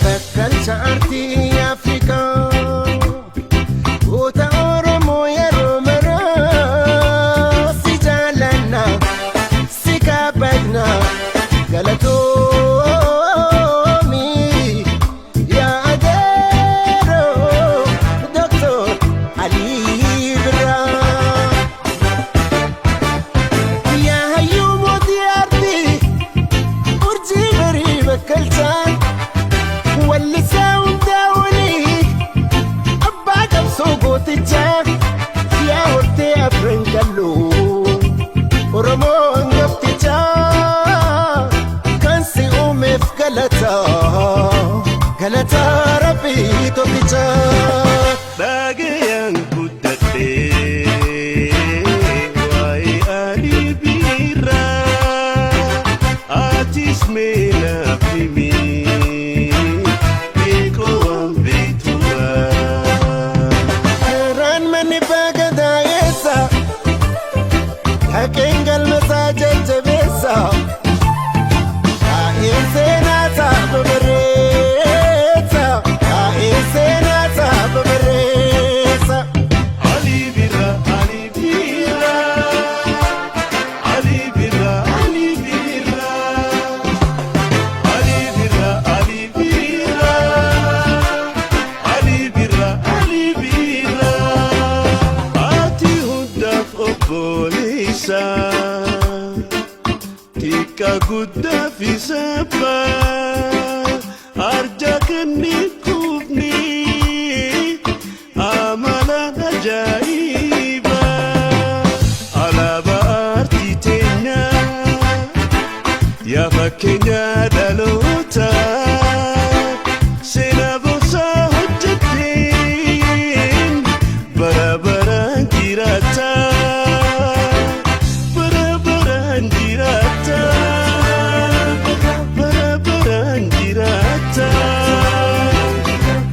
Bakkalcha artii Afrikaa goota Oromoo yeroo maraa si jaallanna si kabajna galatoomi yaa adeeroo Doktor Alii Birraa. Yaa hayyuu mootii artii urjii barii bakkalchaan wallisaa hundaa olii abbaa qabsoo gootichaa yaa hortee afran qalloo Oromoo hangaftichaa kan si uumeef galataa galataa rabbii tokkichaa. Dhagayaan guddadhee waa'ee Alii Birraa atis mee naaf himi beekoo waan beekturaa. Karaan manni baagadaa eessa? Dhaqeen galmasaa jajjabeessa. Kaa'een seenaa ta'a bareessa. Kaa'een seenaa ta'a bareessa. Ali Birraa, Ali Birraa, Ali Birraa, Ali Birraa, Ali Birraa, Ali Birraa, Ali Birraa, Ali Birraa. Ati hundaaf obboleessa, xiqqaa guddaa fi sabbaa, arja kanneen kuufni amalaan ajaa'iba. Alaabaa aartii teenyaa yaa fakkeenya dhaloota seenaa boonsaa hojjetteen bara baraan jiraata. Bara baraan jiraata. Bara baraan jiraata.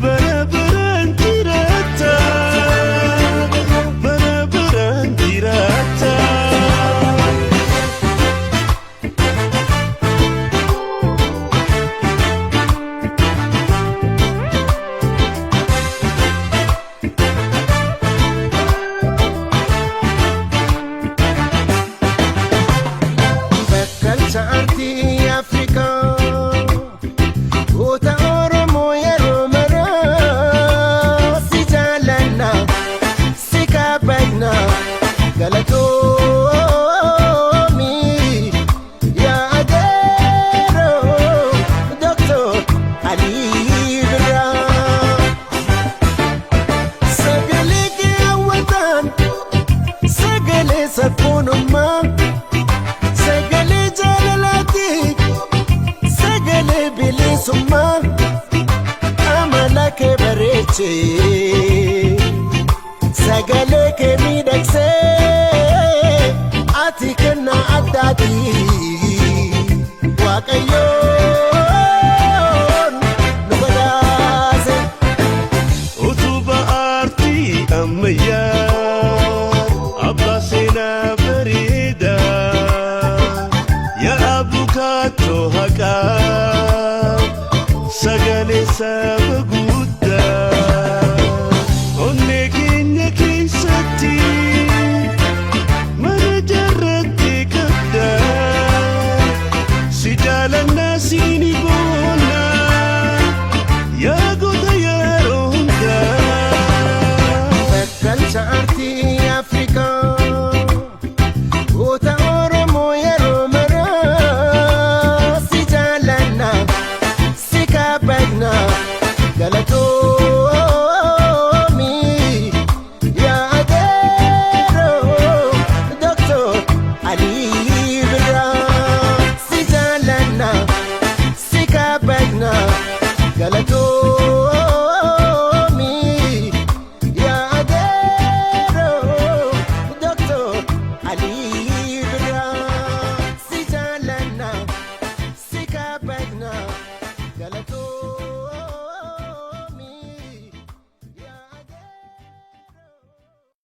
Bara baraan jiraata. Bara baraan jiraata. Bakkalcha artii Afrikaa goota Oromoo yeroo maraa si jaallanna si kabajna galatoomi yaa adeeroo Doktor Alii Birraa. Sagalee kee hawwataan sagalee sabboonummaa sagalee jaalalaati sagalee bilisummaa amala kee bareechee sagalee kee miidhagsee ati kennaa addaati Waaqayyoon nu badhaase. Utubaa aartii ammayyaa.